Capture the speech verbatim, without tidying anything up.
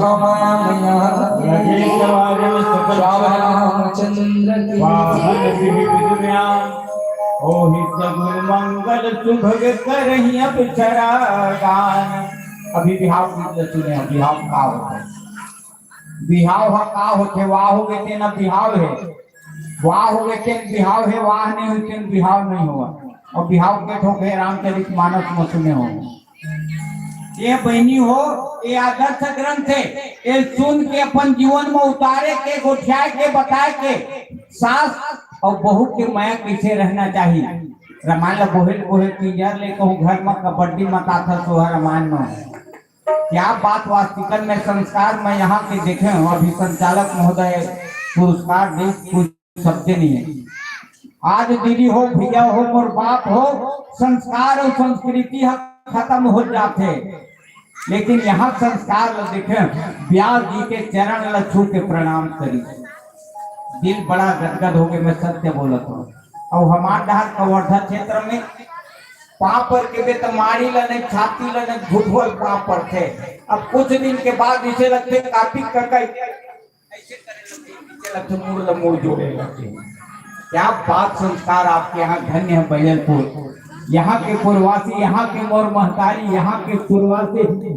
रामाय। रघुवीर वाजन सकल रामचंद्र की। वाहन विभि विद्या, ओहि सगुन मंगल सुभग करही अब चरा गान। अभी बिहाव गीत ल सुने, बिहाव का होथे? बिहाव ह का होथे? वाह होगे तेन अब बिहाव हे, वाह होगे तेन बिहाव हे, वाह नहीं होगे तेन बिहाव नहीं होवय। अउ बिहाव के ठोके रामचरित मानस म सुने हो। ये बहिनी हो, ये आदर्श ग्रंथ हे, ये सुन के अपन जीवन म उतारे के, गोठियाए के, बताए के, सास अउ बहू के मया कइसे रहना चाही। रामायण ल बोहे ल बोहे किंजर ले कहूँ घर म कबड्डी मताथस ओह रामायण म। क्या बात, वास्तविकन में संस्कार मैं यहाँ के देखे हूँ, अभी संचालक महोदय पुरस्कार दे, कुछ शब्द नहीं है। आज दीदी हो, भैया हो, मोर बाप हो, संस्कार अउ संस्कृति ह खत्म हो जाथे, लेकिन यहाँ संस्कार ल देखे, ब्यास जी के चरण ल छू के प्रणाम करी, दिल बड़ा गदगद हो गए, मैं सत्य बोलत हूँ। अउ हमार डहर कवर्धा क्षेत्र में पाँव पर के बे त माड़ी ल नहीं, छाती ल नहीं, घुटवल पाँव परथे। अब कुछ दिन के बाद इसे लगथे कापी ककई, ऐसे करे लगथे, नीचे लगथे, मुड़ ल मुड़ जोड़े लगथे। क्या बात, संस्कार आपके यहाँ धन्य है बैजलपुर। यहाँ के पुरवासी, यहाँ के मोर महतारी, यहाँ के पुरवासी